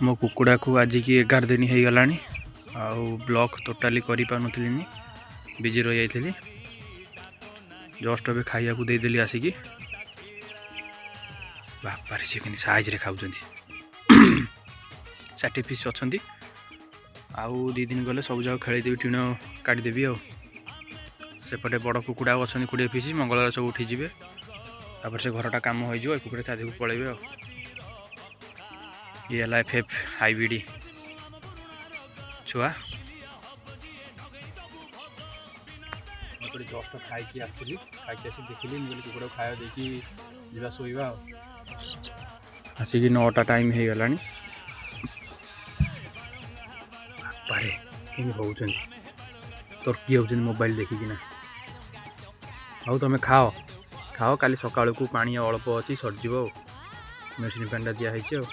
ମୋ କୁକୁଡ଼ାକୁ ଆଜିକି 11 ଦିନ ହେଇଗଲାଣି, ଆଉ ବ୍ଲଗ୍ ଟୋଟାଲି କରିପାରୁନଥିଲିନି, ବିଜି ରହିଯାଇଥିଲି। ଜଷ୍ଟ ଏବେ ଖାଇବାକୁ ଦେଇଦେଲି ଆସିକି। ବାପାରେ, ସେ କେମିତି ସାଇଜ୍ରେ ଖାଉଛନ୍ତି! 60 ପିସ୍ ଅଛନ୍ତି। ଆଉ 2 ଦିନ ଗଲେ ସବୁ ଯାକ ଖେଳେଇଦେବି, ଟିଣ କାଢ଼ିଦେବି। ଆଉ ସେପଟେ ବଡ଼ କୁକୁଡ଼ା ଅଛନ୍ତି 20 ପିସ୍, ମଙ୍ଗଳବାର ସବୁ ଉଠିଯିବେ। ତାପରେ ସେ ଘରଟା କାମ ହେଇଯିବ, ଏ କୁକୁଡ଼ା ତା ଦେହକୁ ପଳେଇବେ। ଆଉ ଇଏ ହେଲା ଏଫ୍ ଏଫ୍ ହାଇବ୍ରିଡ଼ ଛୁଆ। ମୁଁ ଏପଟେ ଜଷ୍ଟ ଖାଇକି ଆସିଲି। ଖାଇକି ଆସିକି ଦେଖିଲି, ମୁଁ କହିଲି କୁକୁଡ଼ାକୁ ଖାଇବା ଦେଇକି ଯିବା ଶୋଇବା। ଆଉ ଆସିକି 9ଟା ଟାଇମ୍ ହେଇଗଲାଣି। ବାପାରେ, କେମିତି ହେଉଛନ୍ତି, ତର୍କି ହେଉଛନ୍ତି ମୋବାଇଲ ଦେଖିକିନା। ହଉ, ତମେ ଖାଅ ଖାଅ, କାଲି ସକାଳକୁ ପାଣି ଅଳ୍ପ ଅଛି, ସରିଯିବ। ଆଉ ମେଡ଼ିସିନ ପାଣିଟା ଦିଆହେଇଛି। ଆଉ